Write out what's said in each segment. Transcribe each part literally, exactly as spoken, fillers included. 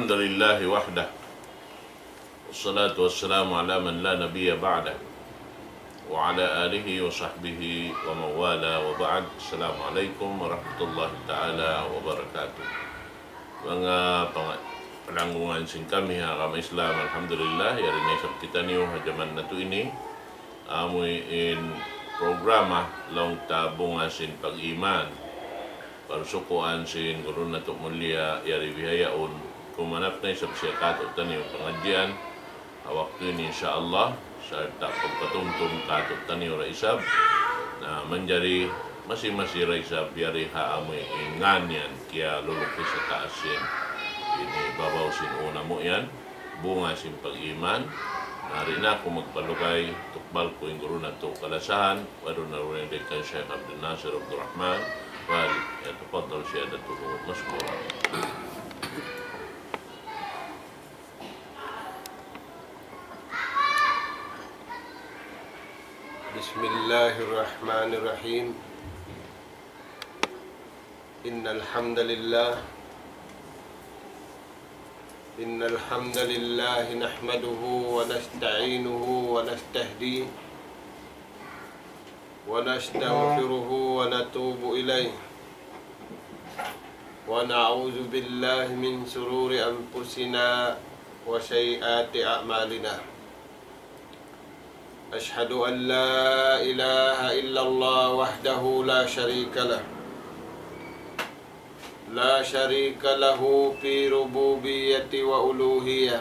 الحمد لله وحده، والصلاة والسلام على من لا نبي بعده، وعلى آله وصحبه ومن والاه، وبعد. السلام عليكم ورحمة الله تعالى وبركاته. Manga pang-, palanggungan sin kami ha agama Islam, alhamdulillah, yari na isab kitaniyu ha jaman natu' ini. Amu in programa laung ta bunga sin pag-iman. Parsukuan sin guru natu' mulia, yari bihaun, kumanap na isab siya kātu'niyu pangadjian ha waktu ini, insya Allah, sarta' pagpatumtum kātu'niyu da isab. Na manjari masi-masi da isab yari ha amu in ngan yan, kiyalulukis ha taas yan. Ini babaw sin unu mu yan, bunga sin pag-iman. Na di' na aku magpalugay, tukbal ku in guru natu' kalasahan, wayruun na duun in kan Sheikh Abdul Nasir Abdul Rahman, فليتفضل سيادته مشكورا. بسم الله الرحمن الرحيم. إن الحمد لله، إن الحمد لله نحمده ونستعينه ونستهديه ونستغفره ونتوب إليه، ونعوذ بالله من شرور أنفسنا وسيئات أعمالنا. أشهد أن لا إله إلا الله وحده لا شريك له، لا شريك له في ربوبية وألوهية،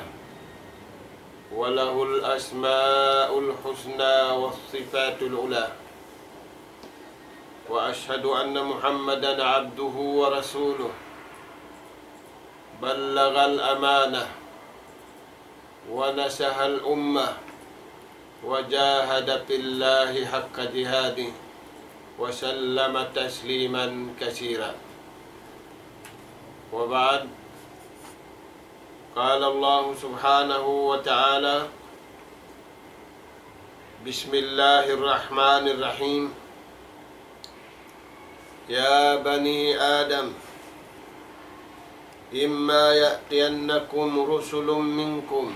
وله الأسماء الحسنى والصفات العلى. وأشهد أن محمدا عبده ورسوله، بلغ الأمانة ونصح الأمة وجاهد في الله حق جهاده وسلم تسليما كثيرا. وبعد، قال الله سبحانه وتعالى: بسم الله الرحمن الرحيم. يا بني آدم، إما يأتينكم رسل منكم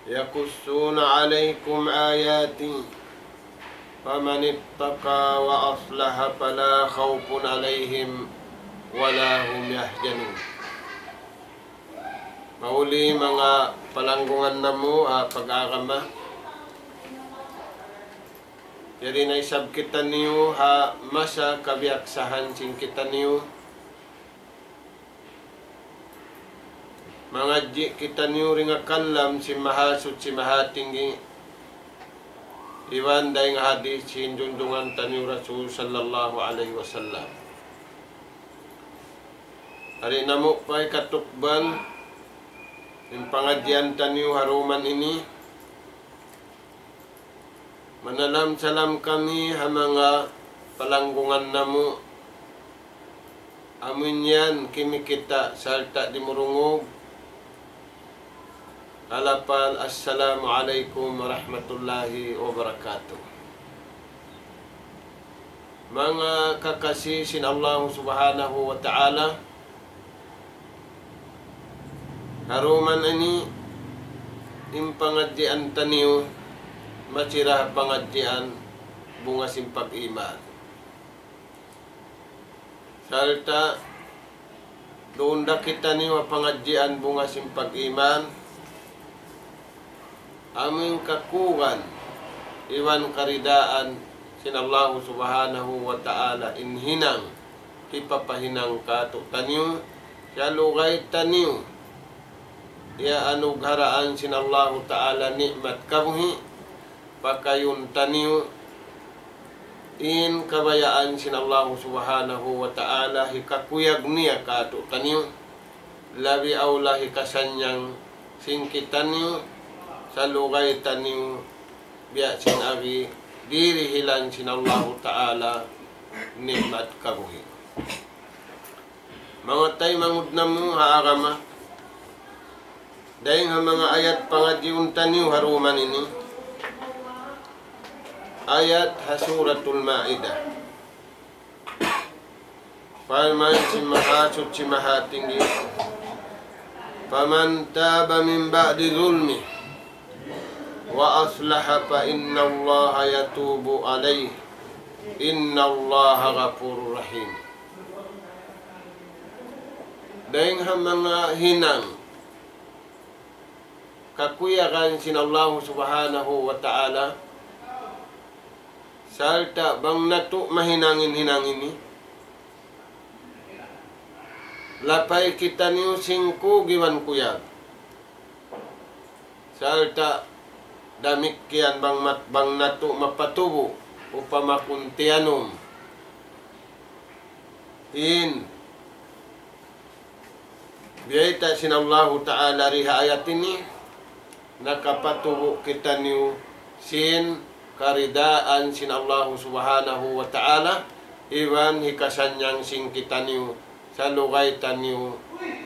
يقصون عليكم آياتي فمن اتقى وأصلح فلا خوف عليهم ولا هم يحزنون. Mahuli manga palanggungan namu' ha pag-agama. Yari na isab kitaniyu ha masa kabiyaksahan sin kitaniyu. Mangadji' kitaniyu dayn ha kalam sin Mahasuchi Mahatinggi, iban dayn ha hadith sin junjungan taniyu Rasul sallallahu alayhi wasallam. Yari namu' pa hikatukbal in pangadjian taniyu ha duman ini. Manalam-salam kami ha manga palanggungan namu'. Amu in yan kimikita' sarta' dimurungug. Alapal, Assalamu alaykum warahmatullahi wabarakatuh. Manga kakasi sin Allah Subhanahu wa Ta'ala, ha duman ini in pangadjian taniyu, masi da pangadjian bunga sin pag-iman. Sarta' duun da kitaniyu ha pangadjian bunga sin pag-iman, amu in kakugan iban karidaan sin Allahu Subhanahu wa Ta'ala in hinang hipapahinang kātu'niyu, salugay taniyu iyanugharaan sin Allahu Ta'ala ni'mat kabuhi', pakayun taniyu in kabayaan sin Allahu Subhanahu wa Ta'ala hikakuyag niya kātu'niyu, labi awla hikasannyang sin kitaniyu, salugay taniyu biya' sin agi dirihilan sin Allahu Ta'ala ni'mat kabuhi'. Manga taymanghud namu' ha agama, dayn ha manga ayat pangadjiun taniyu ha duman ini, ayat ha Suratul Ma'idah. Parman sin Mahasuchi Mahatinggi, فمن تاب من بعد ظلمه وأصلح فإن الله يتوب عليه إن الله غفور رحيم. Dayng ha manga hinang kakuyagan sin Allahu Subhanahu wa Ta'ala, sarta' bang natu' mahinang in hinang ini, lapay kitaniyu sin kug iban kuyag. Sarta' damikkiyan bang mat-, bang natu' mapatubu', upama kun tiyanum in biyayta' sin Allahu Ta'ala di ha ayat ini, nakapatubu' kitaniyu sin karidaan sin Allahu Subhanahu wa Ta'ala, iban hikasannyang sin kitaniyu, salugay taniyu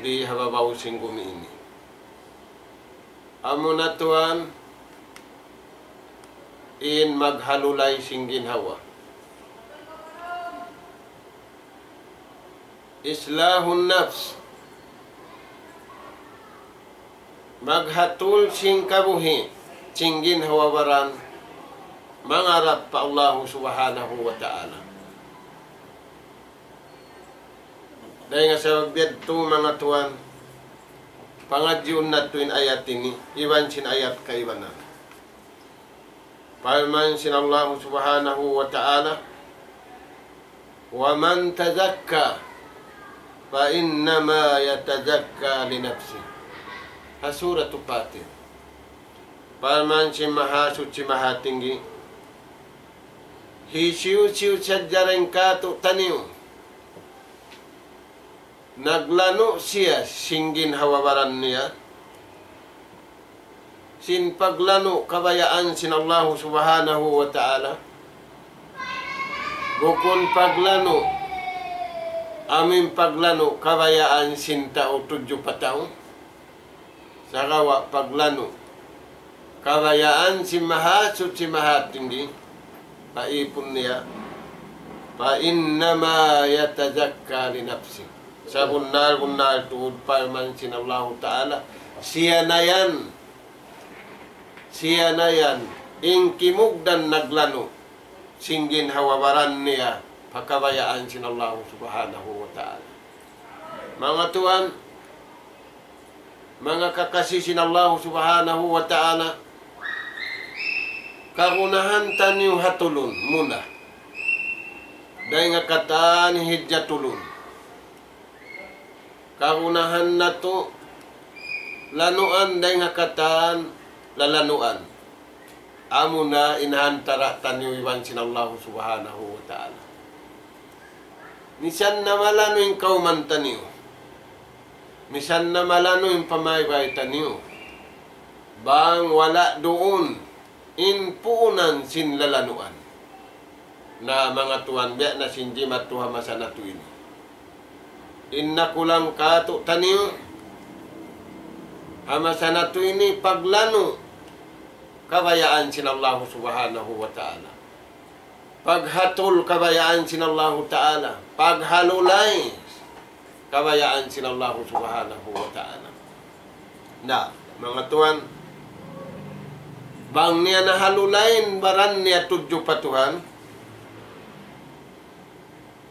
di ha babaw sin gumi ini. Amuna tuwan, in maghalulay sin ginhawa. إصلاح النفس. Maghatul sin kabuhi', sin ginhawa baran, mangarap pa Allahu Subhanahu wa Ta'ala. Dayng ha sabab yadtu manga tuwan, pangadjiun natu' in ayat ini, iban sin ayat kaibanan. Parman sin Allahu Subhanahu wa Ta'ala, ومن تزكى فإنما يتزكى لنفسه. Ha Suratu Fatir. Parman sin Mahasuchi Mahatinggi, hisiyu-siyu sadja dayn kātu'niyu naglanu' siya sin ginhawa-baran niya, sin paglanu' kabayaan sin Allahu Subhanahu wa Ta'ala, bukun paglanu', amuin paglanu' kabayaan sin tau tudju pa tau, sagawa' paglanu' kabayaan sin Mahasuchi Mahatinggi, pa ipun niya, فإنما يتزكى لنفسه. Sabunnal-bunnal tuud parman sin Allahu Ta'ala, siya na yan, siya na yan, in kimugdan naglanu', sin ginhawa-baran niya, pa kabayaan sin Allahu Subhanahu wa Ta'ala. Manga tuwan, manga kakasi sin Allahu Subhanahu wa Ta'ala, kagunahan taniyu hatulun muna. Dayng ha katan hidja tulun. Kagunahan natu' lanuan dayng ha katan lalanuan. Amuna in ha antara' taniyu iban sin Allahu Subhanahu wa Ta'ala. Misan na malanu' in kawman taniyu, misan na malanu' in pamaybay taniyu, bang wala' duun in puunan sin lalanuan. Na manga tuwan, biya' na sin jimatu ha masa natu' ini. In nakulang kātu'niyu, ha masa natu' ini paglanu' kabayaan sin Allahu Subhanahu wa Ta'ala. Paghatul kabayaan sin Allahu Ta'ala. Paghalulay kabayaan sin Allahu Subhanahu wa Ta'ala. Na, manga tuwan, bang niya nahalulay in baran niya tudju pa Tuhan,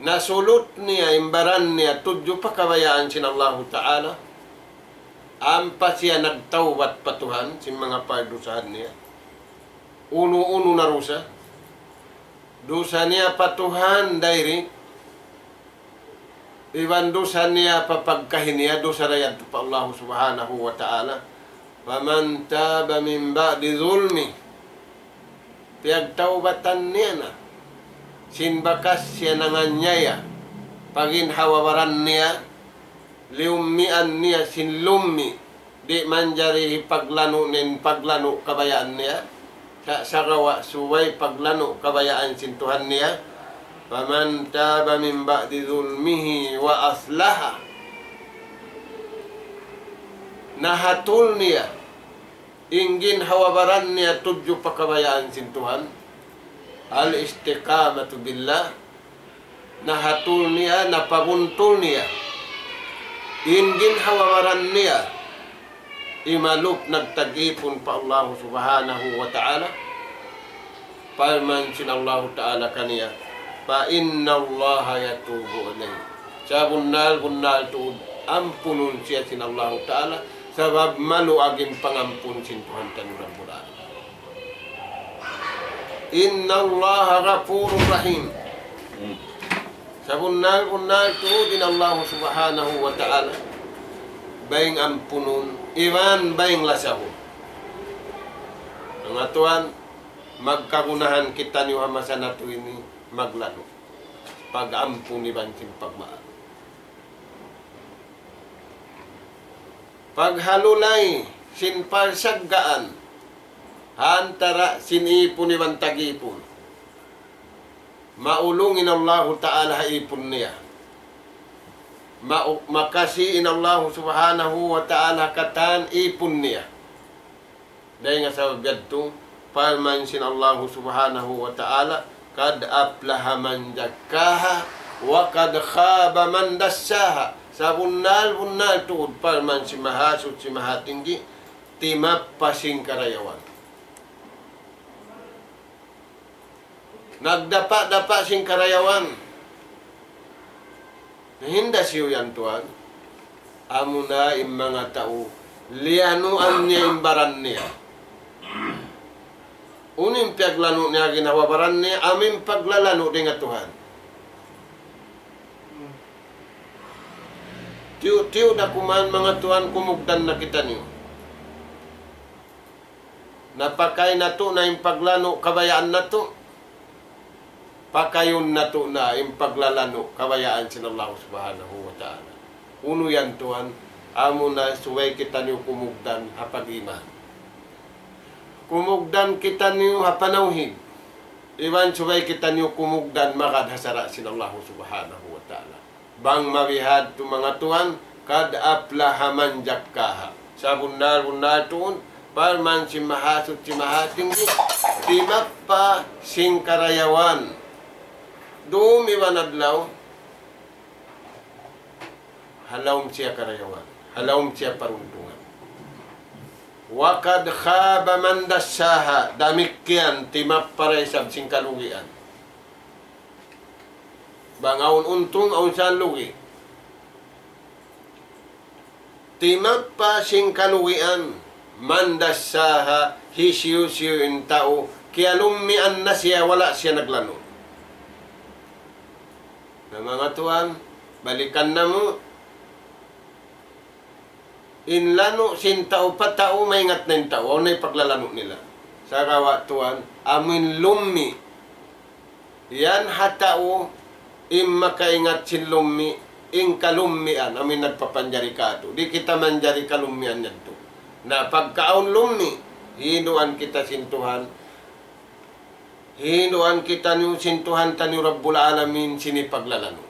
nasulut niya in baran niya tudju pa kabayaan sin Allahu Ta'ala, ampa siya nagtawbat pa Tuhan, sin manga pardusahan niya. Unu-unu na dusa. Dusa niya pa Tuhan direct, iban dusa niya pa pagkahi niya, dusa da yadtu pa Allahu Subhanahu wa Ta'ala. فمن تاب من بعد ظلمه. Piyagtawbatan niya na sin bakas siya nanganiyaya pa ginhawa-baran niya, liyummian niya sin lummi', di' manjari hipaglanu' niya in paglanu' kabayaan niya, sa-, sagawa' subay paglanu' kabayaan sin Tuhan niya. فمن تاب من بعد ظلمه وأصلح. Nahatul niya in ginhawa-baran niya tudju pa kabayaan sin Tuhan. الاستقامة بالله. Nahatul niya, napabuntul niya in ginhawa-baran niya imalup nagtag-ipun pa Allahu Subhanahu wa Ta'ala, parman sin Allahu Ta'ala kaniya, فإن الله يتوب عليه. Sabunnal-bunnal tuud ampunun siya sin Allahu Ta'ala, sabab maluag in pangampun sin Tuhan taniyu Rabbul Alamin. إن الله غفور رحيم. Sabunnal-bunnal tuud in Allahu Subhanahu wa Ta'ala, baying ampunun, iban baying lasahun. Manga tuwan, magkagunahan kitaniyu ha masa natu' ini maglanu' pag-ampun iban sin pagmaap. Paghalulay sin parsaggaan ha antara' sin ipun iban tag-ipun. Maulung in Allahu Ta'ala ha ipun niya. Ma-, makasi in Allahu Subhanahu wa Ta'ala katan ipun niya. Dayn ha sabab yadtu, parman sin Allahu Subhanahu wa Ta'ala, قد أفلح من زكاها وقد خاب من دساها. Sabunnal-bunnal tuud parman sin Mahasuchi Mahatinggi, timappa sin karayawan. Nagdapa'-dapa' sin karayawan. Hinda siyu yan tuwan. Amuna in manga tau, liyanuan niya in baran niya. Unu in piyaglanu' niya ginhawa-baran niya, amu in paglalanu' dayn ha Tuhan. Tiyu'-tiyu' da kuman manga tuwan, kumugdan na kitaniyu. Napakay natu' na in paglanu' kabayaan natu'. Pakayun natu' na in paglalanu' kabayaan sin Allahu Subhanahu wa Ta'ala. Unu yan tuwan, amuna subay kitaniyu kumugdan ha pag-iman. Kumugdan kitaniyu ha panawhid. Iban subay kitaniyu kumugdan magad ha sara' sin Allahu Subhanahu wa Ta'ala. Bang mabihadtu manga tuwan, قد أفلح من زكاها. Sabunnal-bunnal tuud, parman sin Mahasuchi Mahatinggi, timappa sin karayawan. Dum iban adlaw, ha lawm siya karayawan, ha lawm siya paruntungan. وقد خاب من دساها, damikkiyan timappa da isab sin kalugian. Bang awn untung, awn siya lugi. Timappa sin kalugian, من دساها, hisiyu-siyu in tau, kiyalummian na siya, wala' siya naglanu'. Na manga tuwan, balikan namu', in lanu' sin tau pa tau, maingat na in tau, awn na in paglalanu' nila. Sagawa' tuwan, amu in lummi'. Yan ha tau, in makaingat sin lummi', in kalummian, amu in nagpapanjari katu'. Di' kita manjari kalummian yadtu. Na pagka awn lummi', hinduan kita sin Tuhan, hinduan kitaniyu sin Tuhan taniyu Rabbul Alamin sin paglalanu'.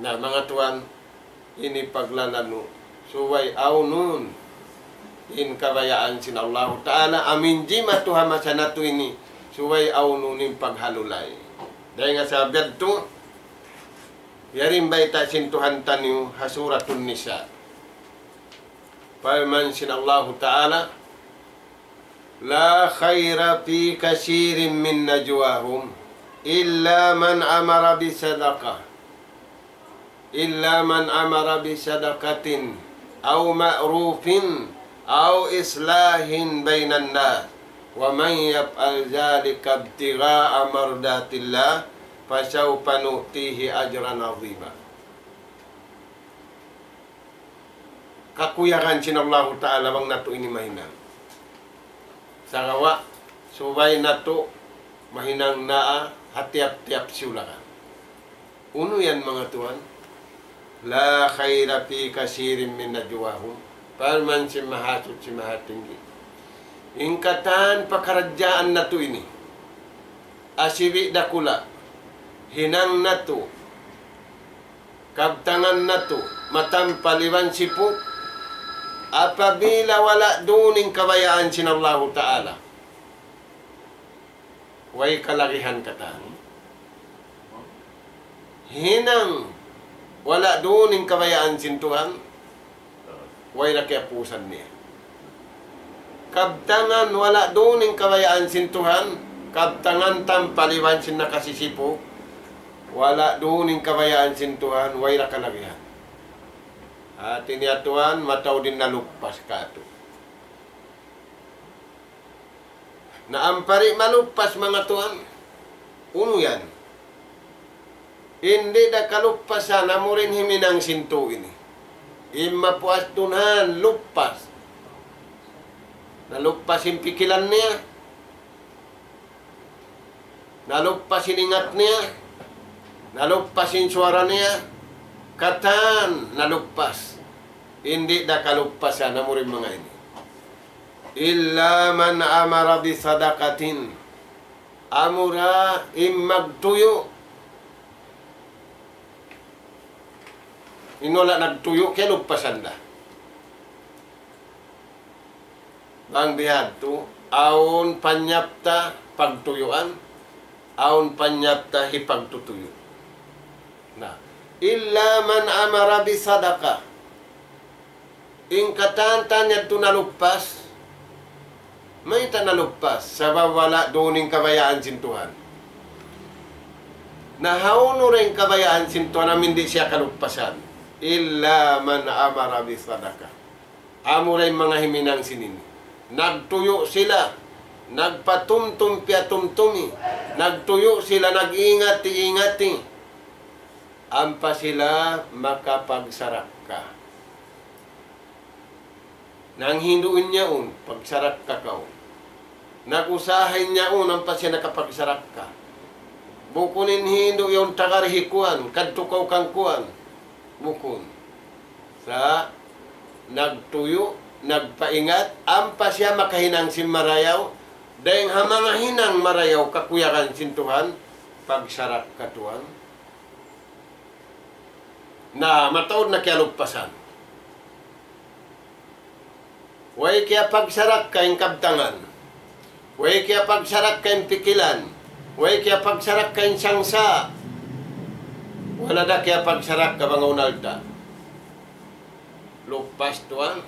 Na, manga tuwan, ini paglalanu', subay awnun in kabayaan sin Allahu Ta'ala, amu in jimatu ha masa natu' ini, subay awnun in paghalulay. Dayn ha sabab yadtu, yari in bayta' sin Tuhan taniyu ha Suratun Nisa. Parman sin Allahu Ta'ala, لا خير في كثير من نجواهم إلا من أمر بصدقة، إلا من أمر بصدقة أو معروف أو إصلاح بين الناس، ومن يفعل ذلك ابتغاء مرضات الله فسوف نؤتيه أجرا عظيما. Kakuyagan sin Allahu Ta'ala bang natu' ini mahinang. Sagawa', subay natu' mahinang naa ha tiyap-tiyap siyulakan. Unu yan, manga tuwan? لا خير في كثير من نجواهم. Parman sin Mahasuchi Mahatinggi. In katan pakaradjaan natu' ini, asibi' dakula', hinang natu', kabtangan natu', matampal iban sipug, apabila wala' duun in kabayaan sin Allahu Ta'ala, way kalagihan katan. Hinang wala' duun in kabayaan sin Tuhan, Way da kiyapusan niya. Kabtangan wala' duun in kabayaan sin Tuhan, kabtangan tampal iban sin nakasisipu, wala' duun in kabayaan sin Tuhan, way da kalagihan. Hati niya tuwan, mataud in naluppas katu'. Na ampa di' maluppas manga tuwan, unu yan? Di' da kaluppasan, amu ra in himinang sin tau ini. In mapuas tunhan, luppas. Naluppas in pikilan niya. Naluppas in ingat niya. Naluppas in suwara niya. Katan, naluppas. Di' da kaluppasan, amu ra in manga ini. إلا من أمر بصدقة. Amu ra in magtuyu'. In wala' nagtuyu', kiyaluppasan da. Bang bihadtu, awn panyapta pagtuyuan, awn panyapta hipagtutuyu'. Na, إلا من أمر بصدقة. In katan-katan yadtu naluppas. Mayta' naluppas? Sabab wala' duun in kabayaan sin Tuhan. Na hawnu ra in kabayaan sin Tuhan amu in di' siya kaluppasan? إلا من أمر بصدقة. Amu ra in manga himinang sin ini. Nagtuyu' sila, nagpatumtum piyatumtumi, nagtuyu' sila, nag-ingati-ingati. Ampa sila makapagsarakka. Nanghindu' in yaun, pagsarakka kaw. Nag-usaha in yaun, ampa siya nakapagsarakka. Bukun in hindu' yaun taga di hi kuwan, kadtu kaw kan kuwan. Bukun. Sa' nagtuyu', nagpaingat, ampa siya makahinang sin marayaw, dayng ha manga hinang marayaw kakuyagan sin Tuhan, pagsarakka tuwan. Na, mataud na kiyaluppasan. Way kiyapagsarakka in kabtangan. Way kiyapagsarakka in pikilan. Way kiyapagsarakka in sangsa'. Wala' da kiyapagsarakka bang awn alta'. Luppas tuwan.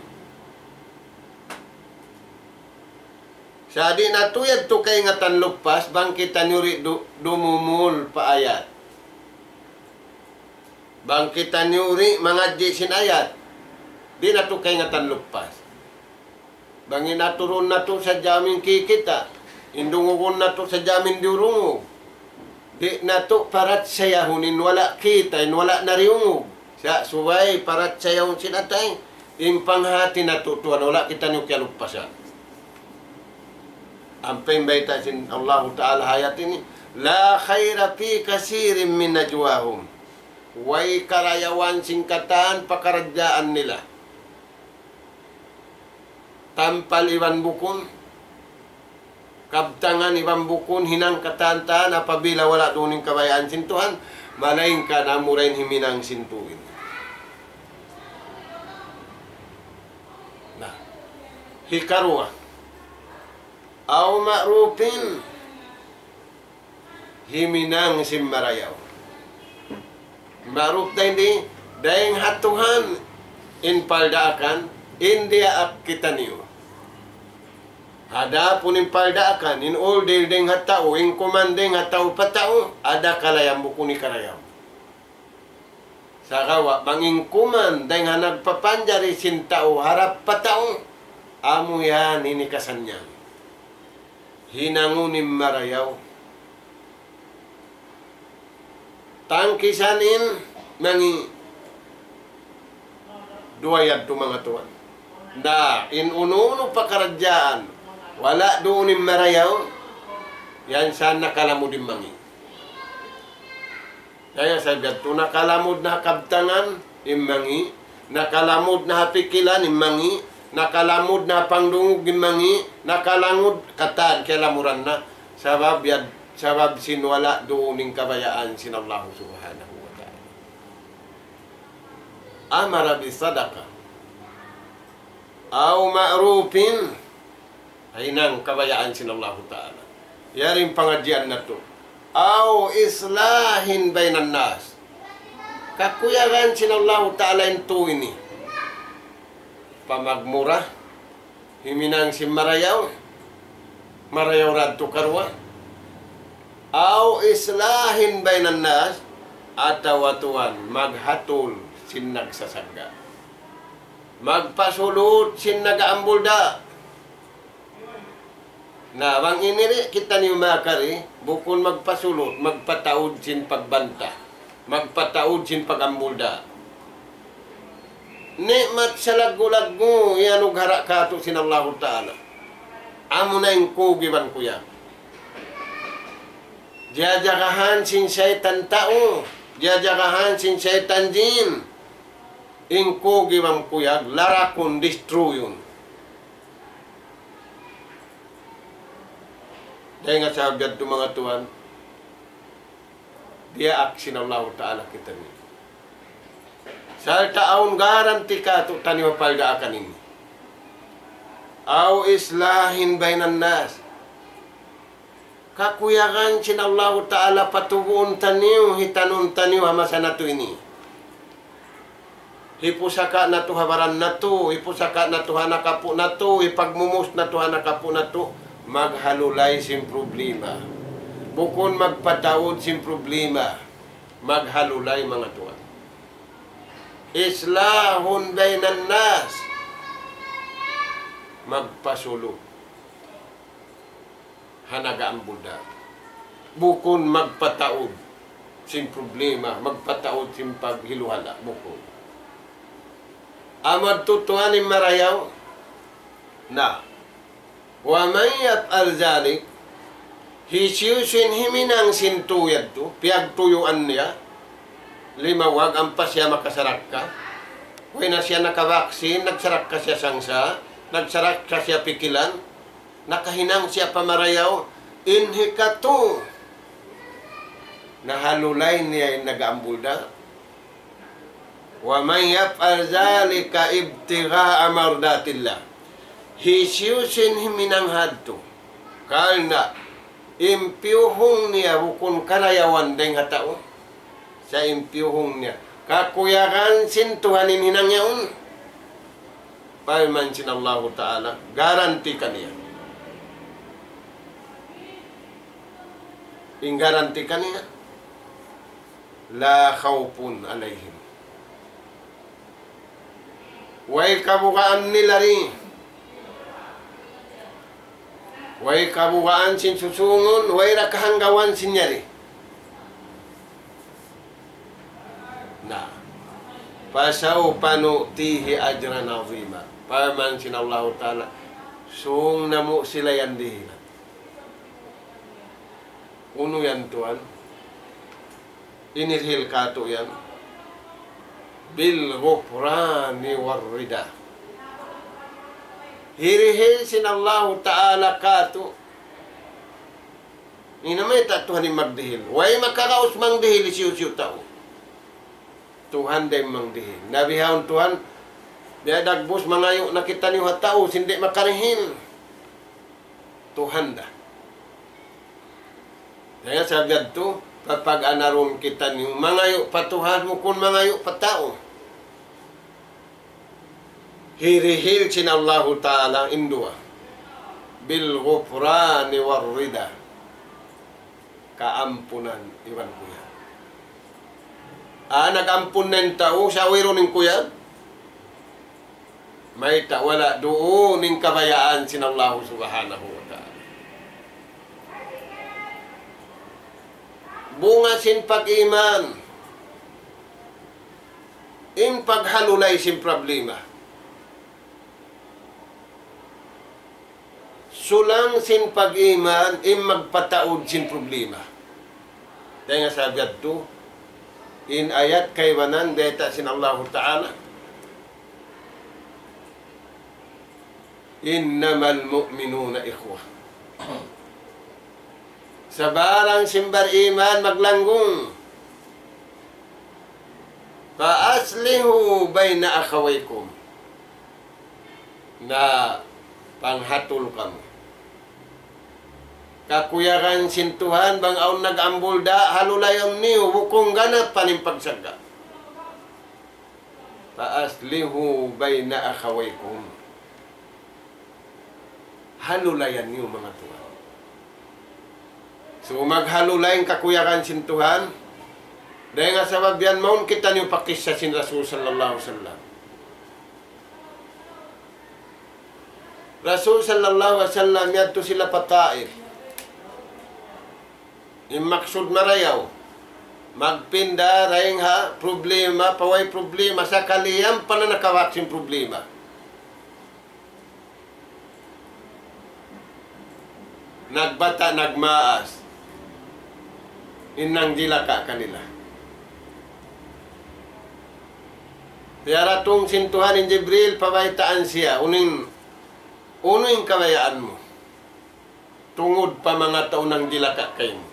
Sa' di' natu' yadtu kaingatan luppas, bang kitaniyu di' du-, dumumul pa ayat. Bang kitaniyu di' mangadji' sin ayat, di' natu' kaingatan luppas. Bang in aturun natu' sadja amu in kikita', in dungugun natu' sadja amu in diyurungug. Di' natu' parachayahun in wala' kita', in wala' nariyungug. Sa' subay parachayahun sin atay, in panghati natu' tuwan, wala' kitaniyu kiyaluppasan. Ampa in bayta' sin Allahu Ta'ala ha ayat ini, لا خير في كثير من نجواهم. Way karayawan sin katan pakaradjaan nila. Tampal iban bukun, kabtangan iban bukun, hinang katan-katan apabila wala' duun in kabayaan sin Tuhan, malaingkan amura in himinang sin tau ini. Na, hikaruwa, أو معروف, himinang sin marayaw. Ma'ruf dayn di, dayn ha Tuhan in paldaakan, in diyaak kitaniyu. Adapun in paldaakan, in uldil dayn ha tau, in kuman dayn ha tau pa tau, ada kalayan bukun hikarayaw. Sagawa' bang in kuman dayn ha nagpapanjari sin tau harap pa tau, amu yan in hikasannyang. Hinangun in marayaw. Tangkisan in mangi'. Duwa yadtu manga tuwan. Na, in unu-unu pakaradjaan, wala' duun in marayaw, yan sa nakalamud in mangi'. Kaya sa biya' tu nakalamud na ha kabtangan, in mangi'. Nakalamud na ha pikilan, in mangi'. Nakalamud na ha pangdungug, in mangi'. Nakalamud katan, kiyalamuran na. Sabab yad, sabab sin wala' duun in kabayaan sin Allah Subhanahu wa Ta'ala. أمر بصدقة أو معروف. Hinang kabayaan sin Allahu Ta'ala. Yari in pangadjian natu'. أو إصلاح بين الناس. Kakuyagan sin Allahu Ta'ala in tau ini. Pamagmura, himinang sin marayaw, marayaw ra adtu karuwa. أو إصلاح بين الناس, atawa tuwan maghatul sin nagsasagga'. Magpasulut sin nag-aambulda'. Na, bang ini ri kitaniyu makari, bukun magpasulut, magpataud sin pagbanta, magpataud sin pag-ambulda'. Ni'mat salaggu'-laggu' iyanughara' katu' sin Allahu Ta'ala. Amuna in kugi' bang kuya. Jajagahan sin saytan tau, jajagahan sin saytan jin. In kugi' bang kuya, larakun, destroyun. Dayn ha sabab yadtu manga tuwan, diyaak sin Allahu Ta'ala kitaniyu. Sarta' awn garanti katu' taniyu ha pagdaakan ini. أو إصلاح بين الناس. Kakuyagan sin Allahu Ta'ala patubuun taniyu, hitanun taniyu ha masa natu' ini. Hipusaka' natu' ha baran natu', hipusaka' natu' ha anak apu' natu', hipagmumus natu' ha anak apu' natu', maghalulay sin problema. Bukun magpataud sin problema, maghalulay manga tuwan. إصلاح بين الناس. Magpasulut ha nag-aambulda'. Bukun magpataud sin problema, magpataud sin paghiluhala', bukun. Amu yadtu tuwan in marayaw. Na. ومن يفعل ذلك, hisiyu-siyu in himinang sin tau yadtu, piyagtuyuan niya, limawag ampa siya makasarakka, way na siya nakabaksin, nagsarakka siya sangsa', nagsarakka siya pikilan, nakahinang siya pa marayaw, in hikatu, nahalulay niya in nag-aambulda'. ومن يفعل ذلك ابتغاء مرضات الله. Hisiyu-siyu in himinang hadtu karna' in piyuhung niya bukun karayawan dayn ha tau, sa' in piyuhung niya kakuyagan sin Tuhan in hinang yaun. Parman sin Allahu Ta'ala, garanti kaniya. In garanti kaniya, لا خوف عليهم. Way kabugaan nila ri. Way kabugaan sin susūngun, way da kahanggawan sin yari. Na, فسوف نؤتيه أجرا عظيما. Parman sin Allahu Ta'ala, sūng namu' sila yan dihilan. Unu yan tuwan? Inirihil katu' yan. بالغفران والرضا. Hirihil sin Allahu Ta'ala katu'. Ina mayta' Tuhan in magdihil? Way makaraus mangdihil hisiyu-siyu tau. Tuhan da in mangdihil. Na bihaun Tuhan, biya' dagbus mangayu' na kitaniyu ha tau, sin di' makarihil. Tuhan da. Kaya' sabab yadtu, papag-anarun kitaniyu, mangayu' pa Tuhan, bukun mangayu' pa tau. Hirihil sin Allahu Ta'ala in duwa. بالغفران والرضا. Kaampunan iban kuyag. Ah, nag-ampun na in tau, sa' wayruun in kuyag. Mayta', wala' duun in kabayaan sin Allahu Subhanahu wa Ta'ala. Bunga sin pag-iman, in paghalulay sin problema. Sulang sin pag-iman, in magpataud sin problema. Dayn ha sabab yadtu, in ayat kaibanan, bayta' sin Allahu Ta'ala, إنما المؤمنون إخوة. Sabarang sin bar-iman maglanggung. فأصلحوا بين أخويكم. Na panghatul kamu. Kakuyagan sin Tuhan, bang awn nag-ambulda', halulayan niyu, bukun ganapan in pagsagga'. فأصلحوا بين أخويكم. Halulayan niyu manga tuwan. So, maghalulay in kakuyagan sin Tuhan. Dayn ha sabab yan, mawn kitaniyu pa kissa sin Rasul sallallahu alayhi wasallam. Rasul sallallahu alayhi wasallam yadtu sila pa Taif. In maksud marayaw, magpinda dayn ha problema pa way problema, sakali yan pa na nakawak sin problema. Nagbata', nagmaas in nangjilaka kanila. Piyaratung sin Tuhan in Jibril, pabaytaan siya, unu in, unu in kabayaan mu tungud pa manga tau nangjilaka kaymu.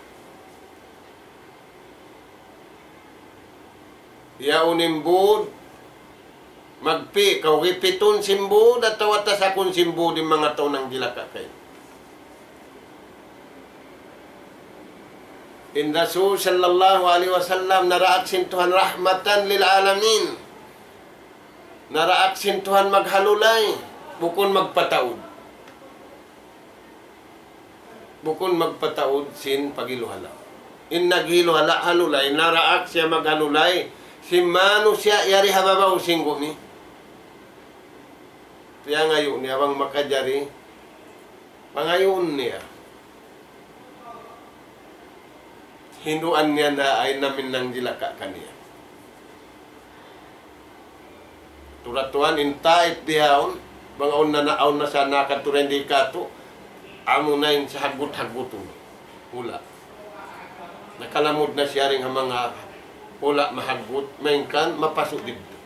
Yaun in būd, magpi' kaw, gipitun sin būd, atawa tasakun sin būd in manga tau nangjilaka kaymu. In Rasul sallallahu alayhi wasallam naraak sin Tuhan رحمة للعالمين. Naraak sin Tuhan maghalulay, bukun magpataud. Bukun magpataud sin paghilu-hala'. In naghilu-hala', halulay, naraak siya maghalulay sin manusiya' yari ha babaw sin gumi. Piyangayu' niya bang makajari, pangayuun niya. Hinduan niya na in amin nangjilaka kaniya. Tuud tuwan in Taif bihaun, bang awn na, awn na sa nakadtu dayn di katu', amuna in sahaggut-haggutun hula'. Nakalamud na siya dayn ha manga hula' mahaggut, malayngkan mapasu' didtu.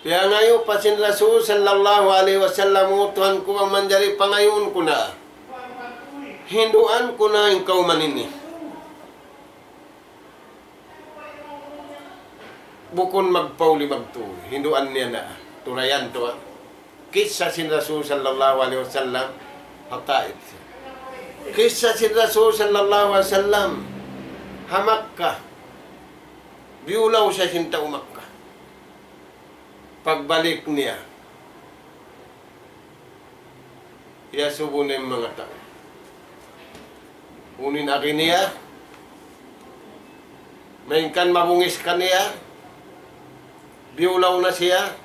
Piyangayu' pa sin Rasul sallallahu alayhi wasallam, "O Tuhan ku, bang manjari pangayuun ku na. Hinduan ku na in kawman ini. Bukun magpauli magtuy, hinduan niya na." Turayan tuud. Kissa sin Rasul sallallahu alayhi wasallam ha Taif. Kissa sin Rasul sallallahu alayhi wasallam ha Makkah. Biyulaw siya sin tau Makkah. Pagbalik niya, iyasubu niya in manga tau. Unu in agi niya, malayngkan mabungis kaniya, biyulaw na siya,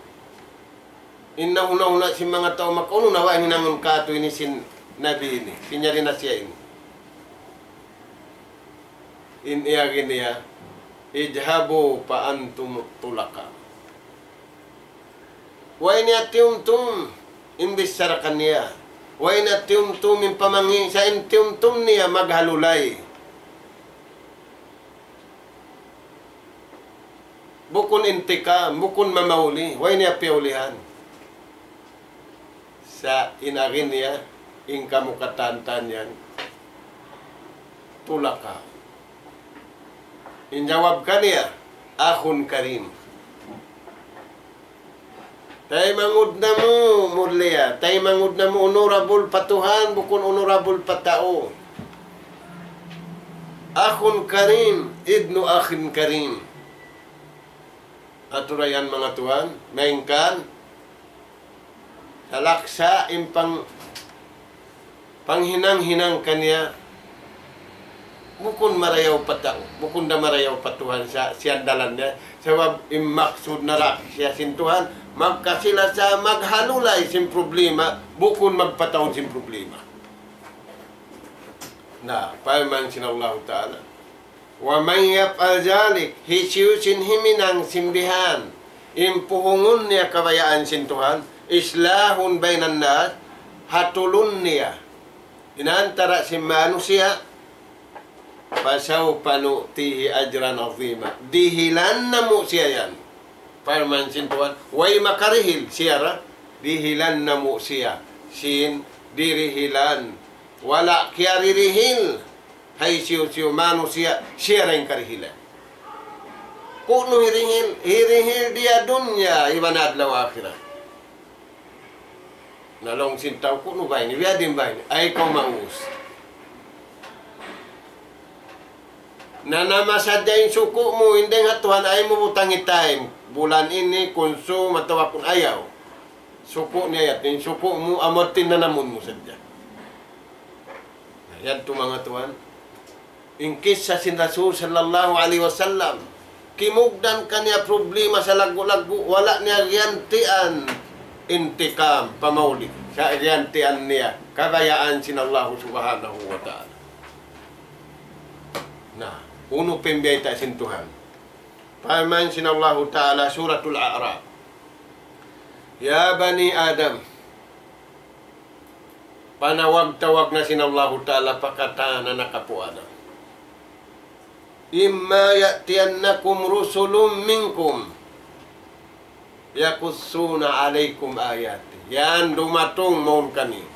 in nahuna-huna sin manga tau Makkah, unu na ba in hinangun katu' ini sin Nabi ini, sin yari na siya ini. In agi niya, "اذهبوا فأنتم الطلقاء." Way niya tiyumtum in bichara kaniya. Way niya tiyumtum in pamangī', sa' in tiyumtum niya maghalulay. Bukun intikam, bukun mamauli, way niya piyaulihan. Sa' in agi niya, in kamu katan-katan yan, tulaka. In jawab kaniya, أخ كريم. Taymanghud namu' mulia, taymanghud namu' honorable pa Tuhan, bukun honorable pa tau. أخ كريم، ابن أخ كريم. Aturan yan manga tuwan, malayngkan talaksa' in pang-, panghinang-hinang kaniya, bukun marayaw pa tau, bukun da marayaw pa Tuhan sa' siyandalan niya. Sabab in maksud nara' siya sin Tuhan, magkasilasa, maghalulay sin problema, bukun magpataud sin problema. Na, parman sin Allahu Ta'ala, ومن يفعل ذلك, hisiyu-siyu in huminang sin bihan, in puhungun niya kabayaan sin Tuhan, إصلاح بين الناس, hatulun niya in antara' sin manusiya', فسوف نؤتيه أجرا عظيما. Dihilan namu' siya yan. Parman sin Tuhan, way makarihil siya ra, dihilan namu' siya sin dirihilan. Wala' kiyaririhil ha hisiyu-siyu manusiya', siya ra in karihilan. Ku'nu hirihil, hirihil di ha dunya iban adlaw akhirat. Na laung sin tau, ku'nu ba ini, biyadiin ba ini, ay kaw maus. Nanama sadja in suku' mu, in dayng ha Tuhan, ayaw mu butangi time. Bulan ini, kunsum, atawa kun ayaw. Suku' niya yadtu, in suku' mu, amu yadtu in nanamun mu sadja. Na, yadtu manga tuwan. In kissa sin Rasul sallallahu alayhi wasallam. Kimugdan kaniya problema salaggu'-laggu', wala' niya giyantian intikam, pamauli'. Sa' giyantian niya, kabayaan sin Allahu subhanahu wa ta'ala. Na, unu pa in biyayta' sin Tuhan. Parman sin Allahu ta'ala, Suratul A'raf. يا بني آدم. Panawag-tawag na sin Allahu ta'ala pa katan anak apu' Adam. إما يأتينكم رسل منكم يقصون عليكم آياتي. Yan dumatung mawn kaniyu.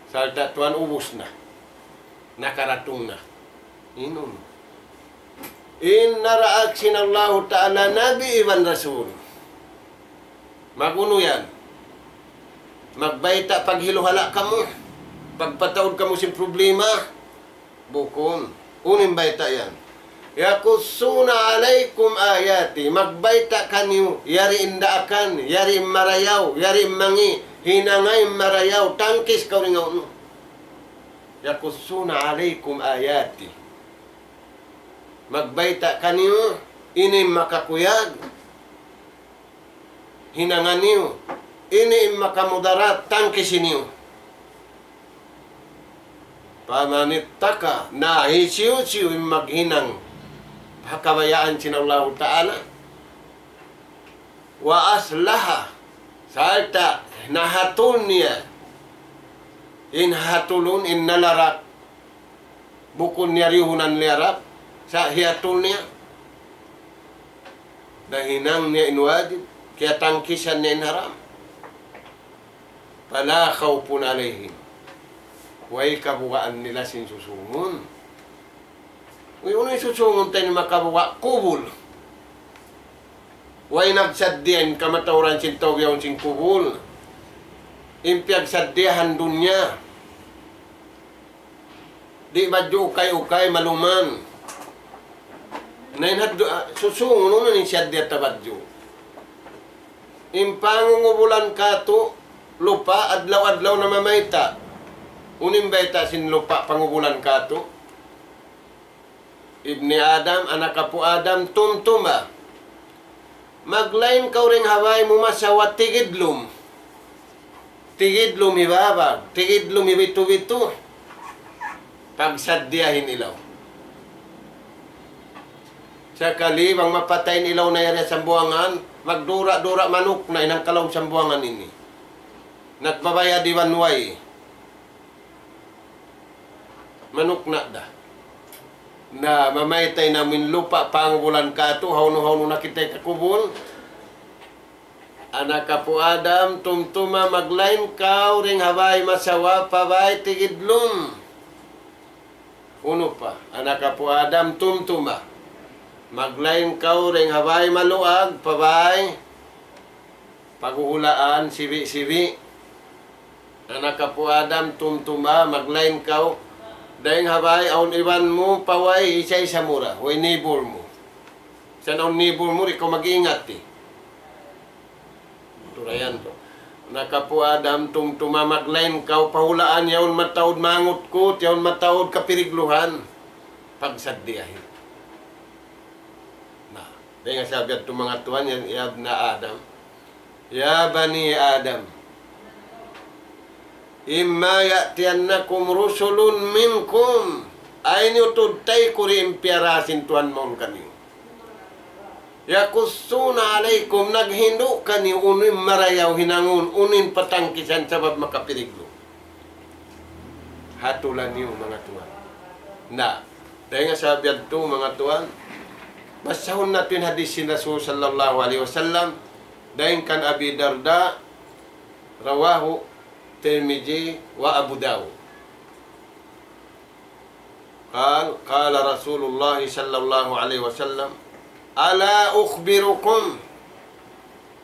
Sarta' tuwan ubus na. Nakaratung na. Inun. In naraak sin Allahu ta'ala nabi iban rasul. Mag-unu yan? Magbayta' paghiluhala' kamu? Pagpataud kamu sin problema? Bukun. Unu in bayta' yan? يقصون عليكم آياتي. Magbayta' kaniyu, yari in daakan, yari in marayaw, yari in mangi', hinanga in marayaw, tangkis kaw ring unu. يقصون عليكم آياتي. Magbayta' kaniyu, ini in makakuyag, hinanga niyu, ini in makamudarat, tangkisi niyu. فمن اتقى, na hisiyu-siyu in maghinang ha kabayaan sin Allahu ta'ala. وأصلح, sarta' nahatul niya, in hatulun, in nalarak, bukun niya riyuhunan liyarap, sa' hiyatul niya. Nahinang niya in wajib, kiyatangkisan niya in haram. فلا خوف عليهم. Way kabugaan nila sin susūngun. Uy, unu in susūngun ta ini makabuga'? Kubul. Way nagsaddiya in kamatauran sin tau bihaun sin kubul. In piyagsaddiyahan dunya. Di' badju' ukay-ukay, maluman. Na in haddu-, ah, susūngun, unu in saddiya ta badju'? In pangungubulan katu', lupa', adlaw-adlaw namamayta'. Unu in bayta' sin lupa' pangubulan katu'? Ibni Adam, anak apu' Adam, tumtuma. Maglain kaw dayn ha bāy mu masawa tigidlum. Tigidlum hibabag, tigidlum hibitu-bitu. Pagsaddiyahin ilaw. Sakali bang mapatay in ilaw na yari ha Sambuwangan, magdura-dura manuk na in hangkalaum Sambuwangan ini. Nagbabayad iban way. Manuk na da. Na mamaytay na amu in lupa' pangubulan katu', hawnu-hawnu na kita' kakubul. Anak apu' Adam, tumtuma, maglain kaw dayn ha bāy masawa pa bāy tigidlum. Unu pa, anak apu' Adam, tumtuma. Maglain kaw dayn ha bāy maluag pa bāy paghuhulaan, sibi'-sibi'. Anak apu' Adam, tumtuma, maglain kaw. Dayn ha bāy awn iban mu pa way isa-isa mu ra, way nibul mu. Sa' awn nibul mu, di' kaw mag-ingat, eh. Turayan tu. Anak apu' Adam, tumtuma, maglain kaw, pa hulaan, yaun mataud mangutkut, yaun mataud kapirigluhan. Pagsaddiyahin. Na, dayn ha sabab yadtu manga tuwan yan, يا ابن آدم. يا بني آدم. إما يأتينكم رسل منكم. Ay niyu tuud taykuri in piyara sin Tuhan mawn kaniyu. يقصون عليكم, naghindu' kaniyu unu in marayaw hinangun, unu in patangkisan sabab makapiriglu. Hatulan niyu manga tuwan. Na, dayn ha sabab yadtu manga tuwan, basahun natu' in hadis sin Rasul sallallahu alayhi wasallam, dayn kan Abi Darda, رواه الترمذي وأبو داود. قال، قال رسول الله صلى الله عليه وسلم: ألا أخبركم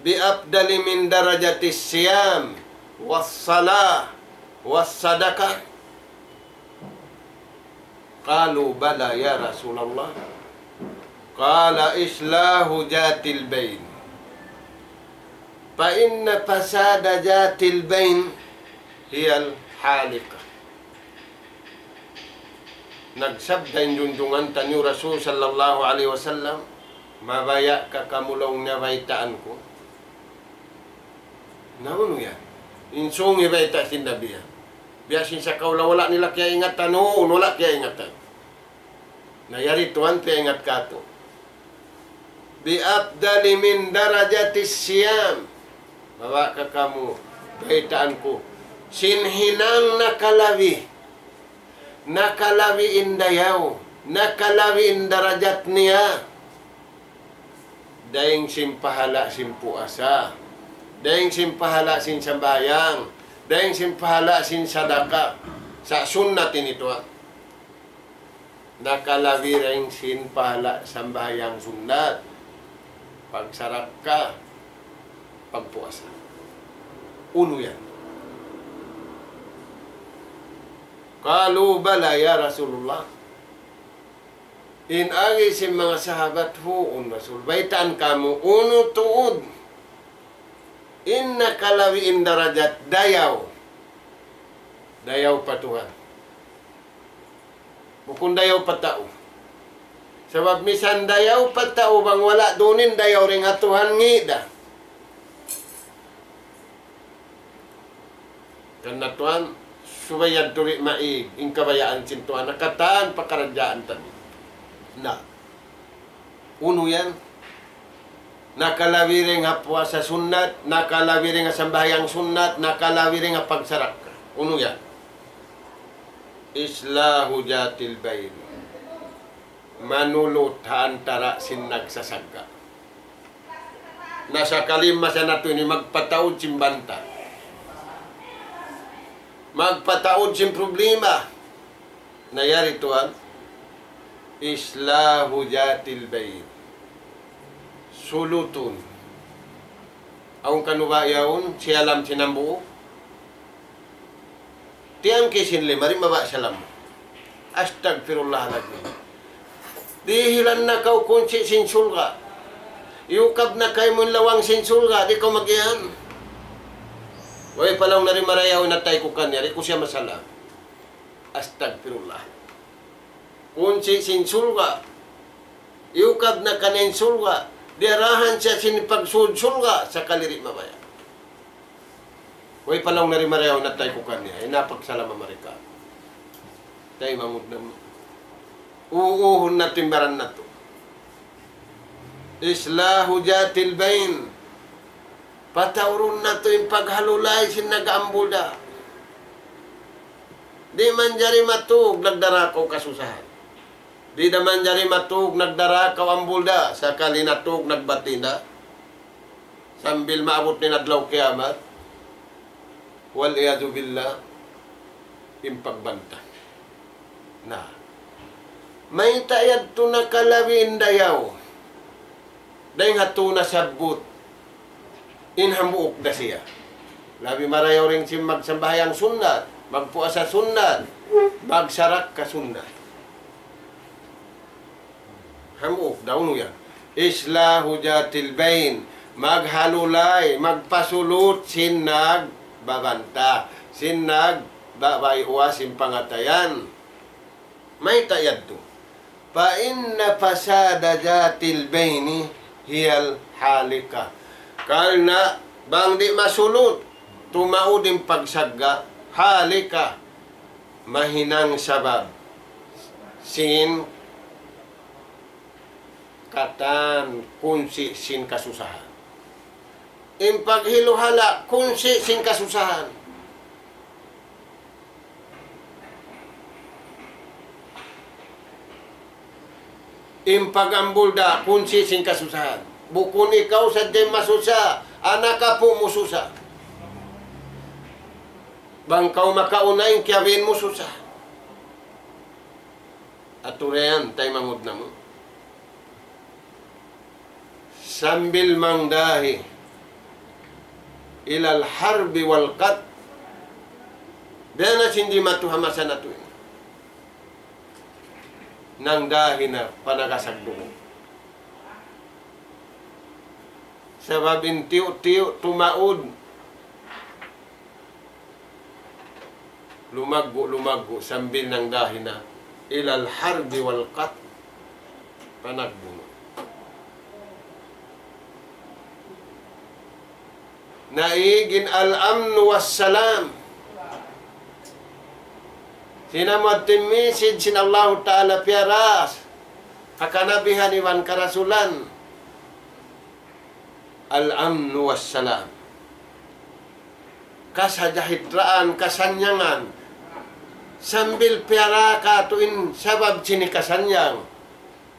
بأفضل من درجة الصيام والصلاة والصدقة؟ قالوا: بلى يا رسول الله. قال: إصلاح ذات البين. فإن فساد ذات البين هي الحالقة. Nagsabda in junjungan taniyu Rasul sallallahu alayhi wasallam, "Mabaya' ka kamu laung niya baytaan ku?" Na unu yan? In sūng hibayta' sin Nabi yan. Biya' sin sakaula wala' nila kiyaingatan, unu, wala' kiyaingatan. Na yari tuwan piyaingat katu'. بأفضل من درجة الصيام. Mabaya' ka kamu baytaan ku sin hinang nakalabi, nakalabi in dayaw, nakalabi in darajat niya. Dayn sin pahala' sin puasa, dayn sin pahala' sin sambahayang, dayn sin pahala' sin sadaka. Sa' sunnat ini tuwan. Nakalabi dayn sin pahala' sambahayang sunnat, pagsarakka, pagpuasa. Unu yan? قالوا: بلى يا رسول الله. In agi sin manga sahabat, huun Rasul. Baytaan kamu, unu tuud in nakalabi in darajat dayaw. Dayaw pa Tuhan. Bukun dayaw pa tau. Sabab misan dayaw pa tau bang wala' duun in dayaw dayn ha Tuhan ngī' da. Karna' tuwan, subay yadtu di' maig in kabayaan sin Tuhan, na katan pakaradjaan taniyu. Na, unu yan? Nakalabi dayn ha puasa sunnat, nakalabi dayn ha sambahayang sunnat, nakalabi dayn ha pagsarakka. Unu yan? إصلاح ذات البين. Manulut ha antara' sin nagsasagga'. Na sakali masa natu' ini magpataud sin banta. Magpataud sin problema. Na yari tuwan, إصلاح ذات البين. Sulutun. Awn kanu ba yaun, siyalam sin hambuuk. Tiyangki' sin lima, di' mabaya' salam. Astagfirullahaladzim. Dihilan na kaw kunsi' sin surga'. Iyukab na kaymu in lawang sin surga', di' kaw mag-iyan. Way pa laung niya, di' marayaw in atay ku kaniya, di' ku siya masalam. Astagfirullah. Kunsi' sin surga'. Iyukab na kaniya in surga'. Diyarahan siya sin pagsud surga', sakali di' mabaya'. Way pa laung niya, di' marayaw in atay ku kaniya, in pagsalam ha mari katu'. Taymanghud namu'. Uuhun natu' in baran natu'. إصلاح ذات البين. Pataurun natu' in paghalulay sin nag-ambul da. Di' manjari matug nagdarā kaw kasusahan. Di' da manjari matug nagdarā kaw ambul da, sakali natug nagbati' da. Sambil maabut in adlaw kiyamat, والعياذ بالله, in pagbanta. Na, mayta' yadtu nakalabi in dayaw? Dayn ha tū nasabbut, in hambuuk da siya. Labi marayaw dayn sin magsambahayang sunnat, magpuasa sunnat, magsarakka sunnat. Hambuuk da unu yan. إصلاح ذات البين. Maghalulay, magpasulut sin nagbabanta, sin nagbabayuwa sin pangatayan. Mayta' yadtu? فإن فساد ذات البين هي الحالقة. Karna' bang di' masulut, tumaud in pagsagga', halika, mahinang sabab sin katan kunsi' sin kasusahan. In paghiluhala' kunsi' sin kasusahan. In pag-ambul da kunsi' sin kasusahan. Bukun ikaw sadja in masusa, anak apu' mu susa. Bang kaw makauna in kiyabiin mu susa. Atu ra yan, taymanghud namu'. Sambil mangdahi إلى الحرب والقتل. Biya' na sin jimatu ha masa natu' ini. Nangdahi na pa nagasag dugu'. Sabab in tiyu'-tiyu' tumaud. Lumaggu'-lumaggu' sambil nangdahi na. إلى الحرب والقتل. Panagbunu'. Naig in الأمن والسلام. Sinamuat in message sin Allahu Ta'ala piyara ha kanabihan iban karasulan. الأمن والسلام. Kasajahitraan, kasannyangan. Sambil piyara katu' in sabab sin kasannyang.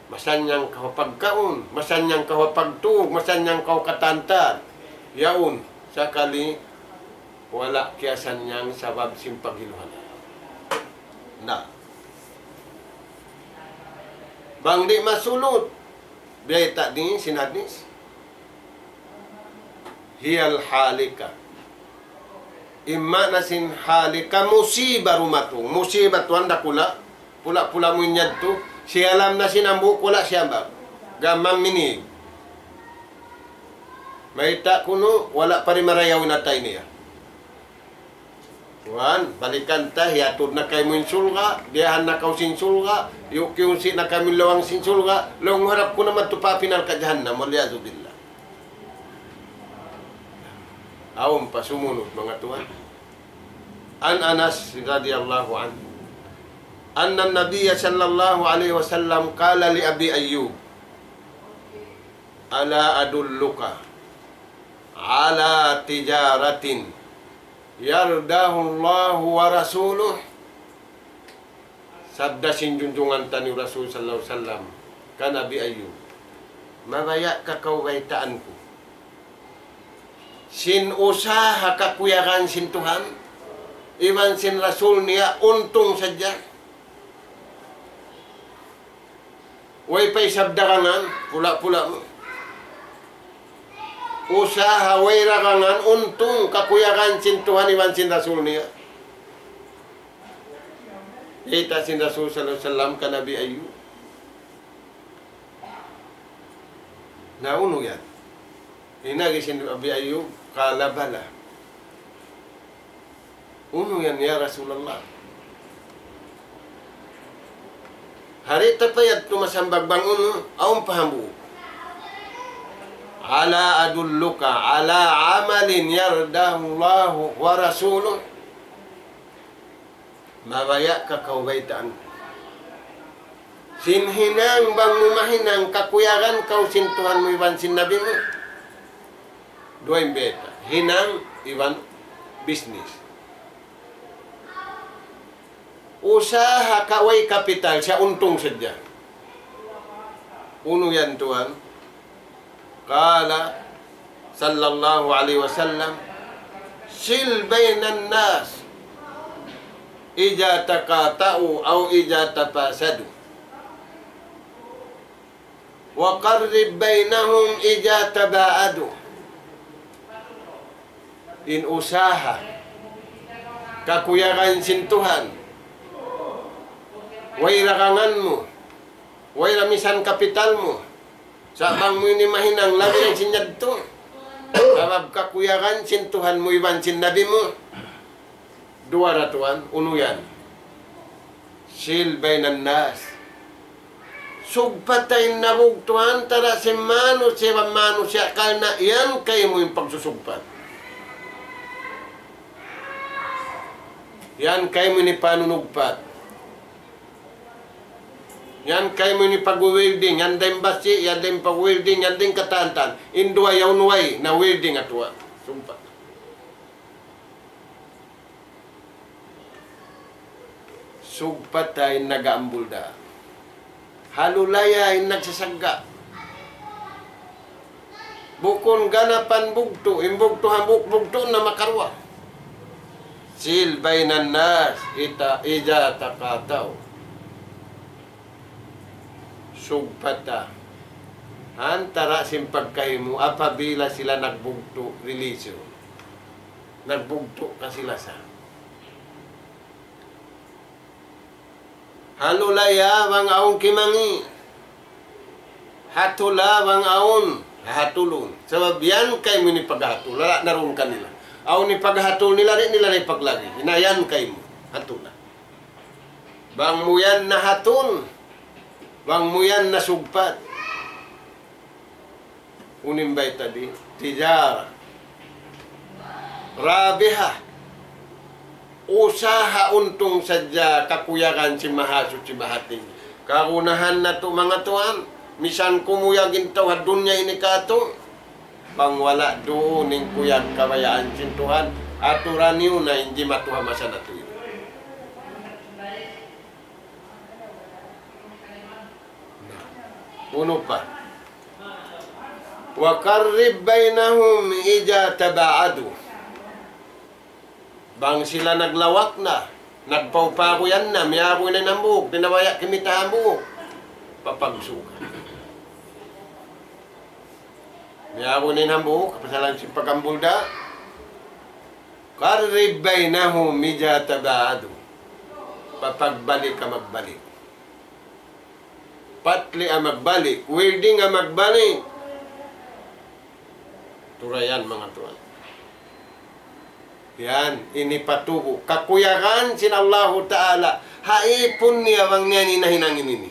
Masannyang kaw ha pagkaun, masannyang kaw ha pagtug, masannyang kaw katantan. Yaun, sakali wala' kiyasannyang sabab sin paghiluhan. Na. Bang di' masulut, biyayta' di' sin hadis. هي الهالكة. In maana sin halika musiba dumatung. Musiba tuwan dakula'. Pula-pula mu in yadtu. Siyalam na sin hambuuk wala' siyambag. Gamam minig. Mayta' kunu' wala' pa rin marayaw in atay niya. Tuwan, balikan ta, hiyatud na kaymu in surga', biyahan na kaw sin surga', yu-, kiyunsi' na kaymu in lawang sin surga', laung mu harap ku na madtu pa api narka' jahannam, والعياذ بالله. Awn pa sumunud, manga tuwan. عن أنس رضي الله عنه أن النبي صلى الله عليه وسلم قال لأبي أيوب: ألا أدلك على تجارة يرضاها الله ورسوله؟ Sabda sin junjungan taniyu Rasul sallallahu alayhi wasallam kan Abi Ayyub, "Mabaya' ka kaw baytaan ku sin usaha kakuyagan sin Tuhan iban sin Rasul niya untung sadja?" Way pa isab dagangan, pula-pula mu. Usaha way dagangan, untung kakuyagan sin Tuhan iban sin Rasul niya. Kita' sin Rasul sallallahu alayhi wasallam kan Abi Ayyub. Na unu yan? In agi sin Abi Ayyub, قال بلى. Unu yan, ya Rasulullah? Hari ta pa yadtu masambag bang unu, awn pa hambuuk. ألا أدلك على عمل يرضاه الله ورسوله؟ Mabaya' ka kaw baytaan ku sin hinang bang mu mahinang kakuyagan kaw sin Tuhan mu iban sin Nabi mu. Duwa in bayta'. Hinang iban business. Usaha ka way kapital, siya untung sadja. Unu yan, tuwan? قال صلى الله عليه وسلم: صل بين الناس إذا تقاطعوا أو إذا تفاسدوا، وقرب بينهم إذا تباعدوا. In usaha kakuyagan sin Tuhan, way dagangan mu, way da misan kapital mu, sa' bang mu ini mahinang labi in sin yadtu. Sabab kakuyagan sin Tuhan mu iban sin Nabi mu. Duwa ra, tuwan, unu yan? صل بين الناس. Sugpata in nabugtu' antara sin manusiya' iban manusiya' karna' yan kaymu in pagsusugpat. Yan kaymu in panunugpat. Yan kaymu in pag-welding, yan da in basi', yan da in pag-welding, yan da in katantan. In duwa yaun way na welding atuwa. Sugpat. Sugpata in nag-aambul da. Halulaya in nagsasagga'. Bukun ganapan bugtu', in bugtu' hambuuk bugtu' na makaruwa. صل بين الناس إذا تقاطعوا. Sugpata antara sin pagkahi mu apabila sila nagbugtu' religion. Nagbugtu' kasi-lasa. Halulaya bang awn kimangi'. Hatula bang awn Hatulun. Sabab yan kaymu in paghatul, wala' na duun kanila. Awn in paghatul nila, di' nila na ipaglagi'. Yan kaymu. Hatula. Bang mu yan nahatul, bang mu yan nasugpat. Unu in bayta' di, tijara rabiha. Usaha untung sadja kakuyagan sin Mahasuchi Mahatinggi. Kagunahan natu' manga tuwan, misan kumuyag in tau ha dunya ini katu', bang wala' duun in kuyag kabayaan sin Tuhan, aturan niyu na in jimatu ha masa natu' ini. Unu pa? وقرب بينهم إذا تباعدوا. Bang sila naglawak na, nagpaupaguyan na, miyaguy na in hambuuk, di' na baya' kimita' hambuuk. Papagsuka. Miyaguy na in hambuuk, kapasalan sin pag-ambulda'. قرب بينهم إذا تباعدوا. Papagbalik ka magbalik. Patli' a magbalik, welding a magbalik. Turayan, manga tuwan. Yan, ini patubu'. Kakuyagan sin Allahu Ta'ala. Ha ipun niya bang niya in hinahinang ini.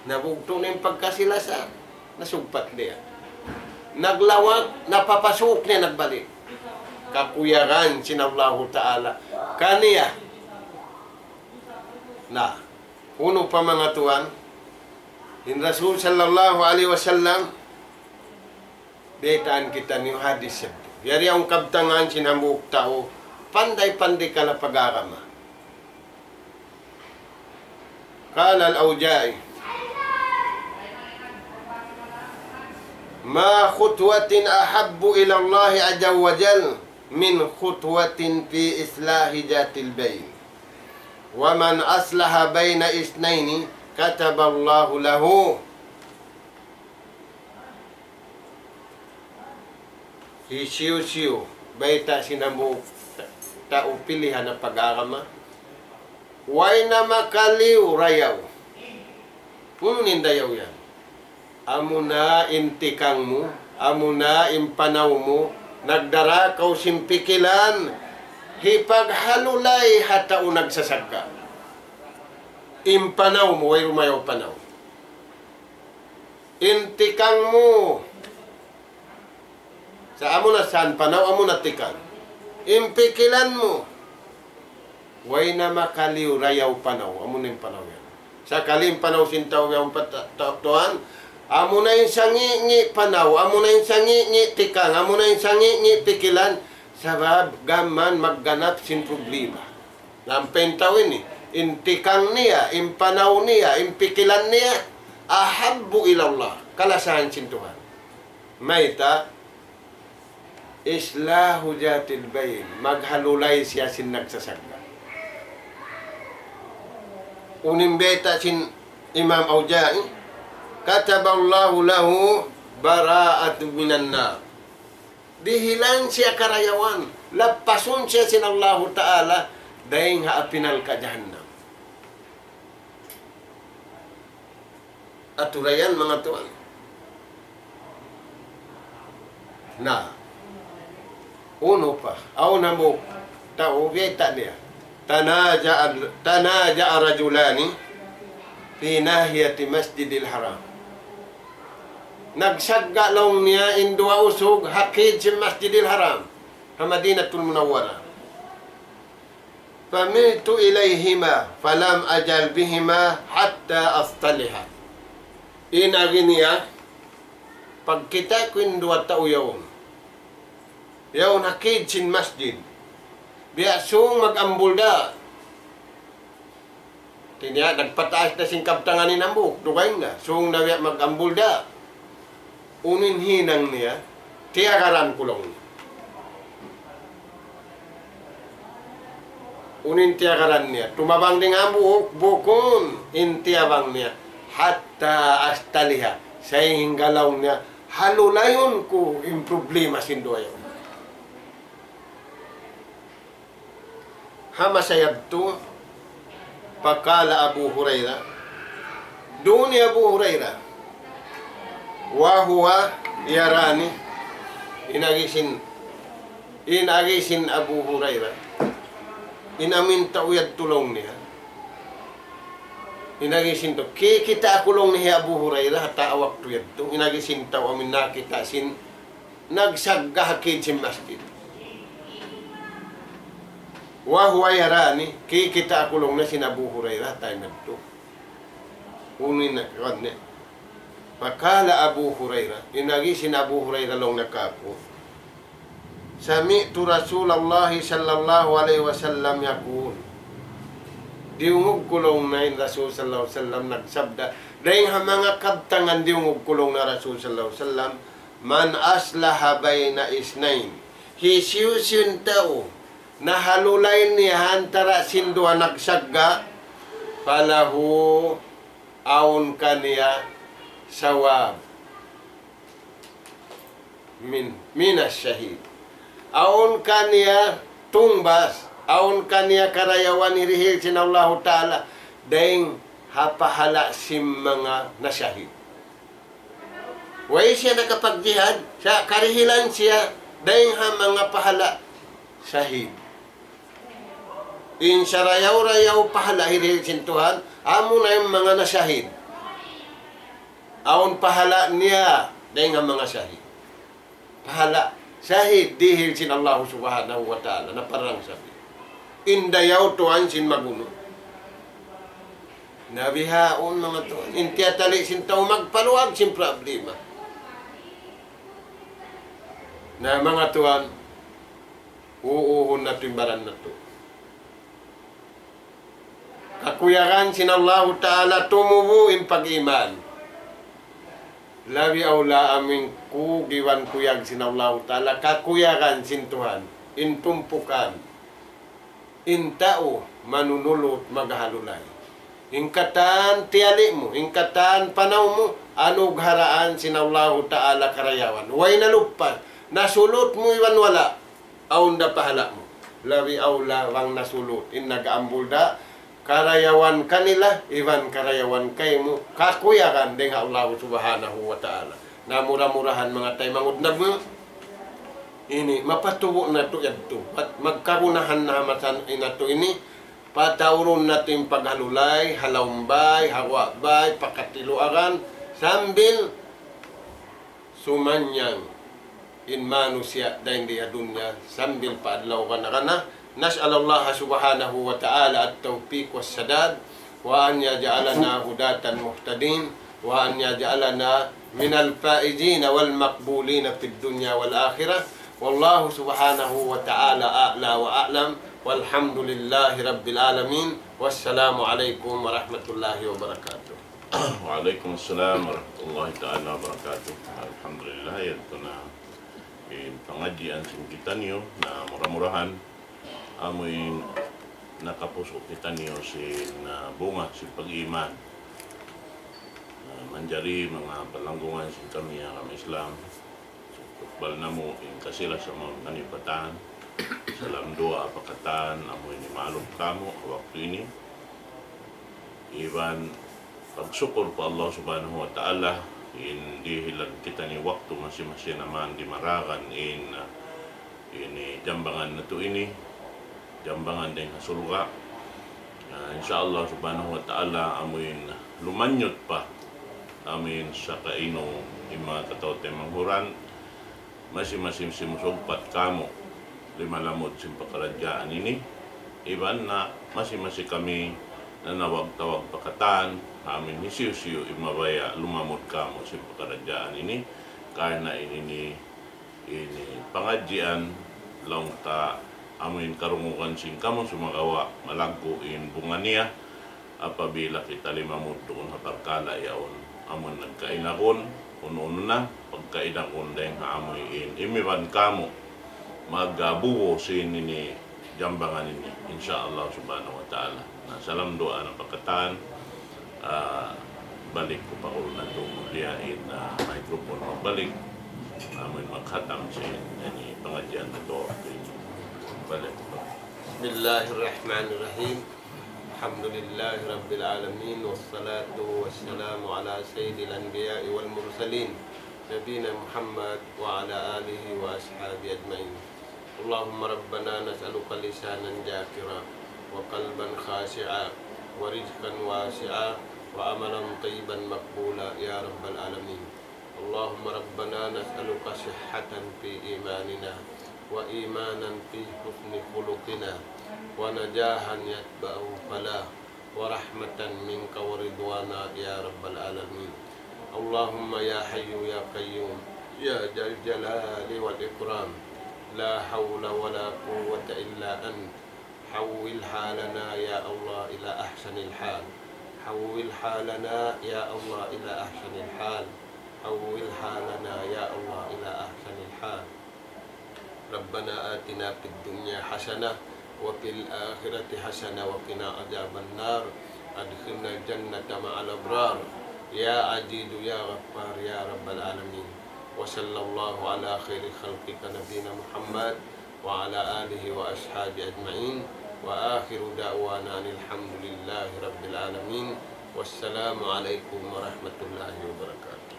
Nabugtu' na in pagkasi-lasa, nasugpat niya. Naglawak, napapasuk niya, nagbalik. Kakuyagan sin Allahu Ta'ala kaniya. Na, unu pa manga tuwan, in Rasul sallallahu alayhi wasallam, baytaan kitaniyu hadis yadtu. Yari awn kabtangan sin hambuuk tau, panday-panday kala pag-agama. قال الأوزاعي: ما خطوة أحب إلى الله عز وجل من خطوة في إصلاح ذات البين، ومن أصلح بين اثنين كتب الله له. Hisiyu-siyu, bayta' sin hambuuk ta-, tau pilihan ha pag-agama. Way na makaliyu dayaw. Unu in dayaw yan? Amuna in tikang mu, amuna in panaw mu, nagdara kaw sin pikilan, hipaghalulay ha tau nagsasagga'. In panaw mu, way rumayaw panaw. In tikang mu. Sa' amuna san panaw, amuna tikang. In pikilan mu. Way na makaliyu dayaw panaw, amuna in panaw yan. Sakali in panaw sin tau yan pa ta-, ta-, tuwan, amuna in sangi'-ngi' panaw, amuna in sangi'-ngi' tikang, amuna in sangi'-ngi' pikilan, sabab gam mayan magganap sin problema. Lampa in tau ini, in tikang niya, in panaw niya, in pikilan niya, أحب إلى الله, kalasahan sin Tuhan. Mayta', إصلاح ذات البين, maghalulay siya sin nagsasagga'. Unu in bayta' sin Imam Awza'i, كتب الله له براءة من النار. Dihilan siya karayawan, lappasun siya sin Allahu Ta'ala dayn ha api narka' jahannam. Aturan yan, manga tuwan. Na, unu pa, awn hambuuk tau, bayta' niya. تنازع، تنازع رجلان في ناحية المسجد الحرام. Nagsagga' laung niya in duwa usug ha kid sin Masjidil Haram, ha Madinatul Munawwarah. فملت إليهما فلم أزل بهما حتى أصطلحا. In agi niya, pagkita' ku in duwa tau yaun. Yaun ha kid sin masjid. Biya' sung mag-ambulda'. Hati niya, nagpataas na sin kabtangan in hambuuk, dugaing na. Sung na biya' mag-ambulda'. Unu in hinang niya, tiyagaran ku laung niya. Unu in tiyagaran niya, tumabang dayn ha hambuuk, bukun in tiyabang niya. حتى أصطلحا. Sahingga laung niya, halulayun ku in problema sin duwa yaun. Ha masa yadtu, فقال أبو هريرة: Duun hi Abu Hurairah. وهو يراني. In agi sin, in agi sin Abu Hurairah. In amin tau yadtu laung niya. In agi sin tau. Kikita' aku laung niya hi Abu Hurairah, ha waktu yadtu. In agi sin tau amin nakakita' sin nagsagga' ha kid sin masjid. وهو يراني, kikita' aku laung niya sin Abu Hurairah, time yadtu. Unu in kuwan niya. فقال أبو هريرة, in agi sin Abu Hurairah laung niya kāku'. سمعت رسول الله صلى الله عليه وسلم يقول. Diyungug ku laung niya in Rasul sallallahu alayhi wasallam nagsabda. Dayng ha manga kabtangan diyungug ku laung niya Rasul sallallahu alayhi wasallam. من أصلح بين اثنين. Hisiyu-siyu in tau nahalulay niya ha antara' sin duwa nagsagga', فله, awn kaniya ثواب من، من الشهيد. Awn kaniya tungbas, awn kaniya karayawan hirihil sin Allahu Ta'ala, dayng ha pahala' sin manga nasahid. Way siya nakapagjihad, sa' karihilan siya, dayng ha manga pahala' sahid. In sarayaw-rayaw pahala' hirihil sin Tuhan, amuna in manga nasahid. Awn pahala' niya, dayng ha manga sahid. Pahala' sahid dihil sin Allah Subhanahu wa Ta'ala, naparang sabi. In dayaw tuwan sin magunu. Na bihaun manga tuwan. In tiyatali' sin tau magpaluag sin problema. Na manga tuwan, uuhun natu' in baran natu'. Kakuyagan sin Allahu Ta'ala tumubu in pag-iman. Labi awla amin kug iban kuyag sin Allahu Ta'ala, kakuyagan sin Tuhan, in tumpukan, in tau manunulut maghalulay. In katan tiyali' mu, in katan panaw mu, anugharaan sin Allahu Ta'ala karayawan. Way naluppas, nasulut mu iban wala'. Awn da pahala' mu. Labi awla bang nasulut. In nag-ambul da, karayawan kanila, iban karayawan kaymu, kakuyagan dayng ha Allah Subhanahu wa Ta'ala. Na mura-murahan manga taymanghud namu', ini, mapatubu' natu' yadtu. Bat magkagunahan na ha masa natu' ini, pataurun natu' in paghalulay, ha lawm bay, ha guwa' bay, pakatiluagan, sambil sumanyang in manusiya' dayn di ha dunya sambil pa adlaw kana-kana. نسأل الله سبحانه وتعالى التوفيق والسداد، وأن يجعلنا هداة مهتدين، وأن يجعلنا من الفائزين والمقبولين في الدنيا والآخرة. والله سبحانه وتعالى أعلى وأعلم، والحمد لله رب العالمين، والسلام عليكم ورحمة الله وبركاته. Wa alaykum assalam warahmatullahi ta'ala wabarakatuh. Alhamdulillah, yadtu na in pangadjian sin kitaniyu, na mura-murahan amu in nakapusu' kitaniyu sin, ah, bunga sin pag-iman. Ah, manjari manga palanggungan sin kami ha agama Islam, tukbal namu' in kasila sa mawn kanipatan. Salam duwaa pa katan, amu ini maalum kamu' waktu ini. Iban pagsukur pa Allah Subhanahu wa Ta'ala, in dihilan kitaniyu waktu masi-masi na man dimaragan in, ah, ini jambangan natu' ini, jambangan dayn ha surga'. Ah, insya Allah Subhanahu wa Ta'ala, amu in lumanyut pa, amu in sakainu in manga kataw-taymanghuran, masi-masi simusugpat kamu' limalamud sin pakaradjaan ini, iban na masi-masi kami nanawag-tawag pa katan, amu in hisiyu-siyu in mabaya' lumamud kamu' sin pakaradjaan ini, karna' in ini ini pangadjian, laung ta amu in karungugan sin kamu, sumagawa' malaggu' in bunga niya apabila kita limamud duun ha parkala' yaun. Amu in nagkainagun, unu-unu na, pagkainagun dayn ha amu in imiban kamu, magbubu sin ini jambangan ini, insya Allah Subhanahu wa Ta'ala. Na, salam duwaa na pa katan, ah, balik ku pa guru natu' mulia in, ah, microphone magbalik. Amu in maghatam sin ini pangadjian natu' waktu ini. Balik ku pa. بسم الله الرحمن الرحيم. الحمد لله رب العالمين، والصلاة والسلام على سيد الأنبياء والمرسلين، نبينا محمد وعلى آله وأصحابه أجمعين. اللهم ربنا نسألك لسانا ذاكرا وقلبا خاشعا ورزقا واسعا وعملا طيبا مقبولا يا رب العالمين. اللهم ربنا نسألك صحة في إيماننا وإيمانا في حسن خلقنا ونجاحا يتبعه فلاح ورحمة منك ورضوانا يا رب العالمين. اللهم يا حي يا قيوم يا ذا الجلال والإكرام، لا حول ولا قوة إلا أنت، حول حالنا يا الله إلى أحسن الحال، حول حالنا يا الله إلى أحسن الحال، حول حالنا يا الله إلى أحسن الحال. ربنا آتنا في الدنيا حسنة وفي الآخرة حسنة وقنا عذاب النار. أدخلنا الجنة مع الأبرار يا عزيز يا غفار يا رب العالمين. وصلى الله على خير خلقك نبينا محمد وعلى آله وأصحابه أجمعين. وآخر دعوانا أن الحمد لله رب العالمين. والسلام عليكم ورحمة الله وبركاته.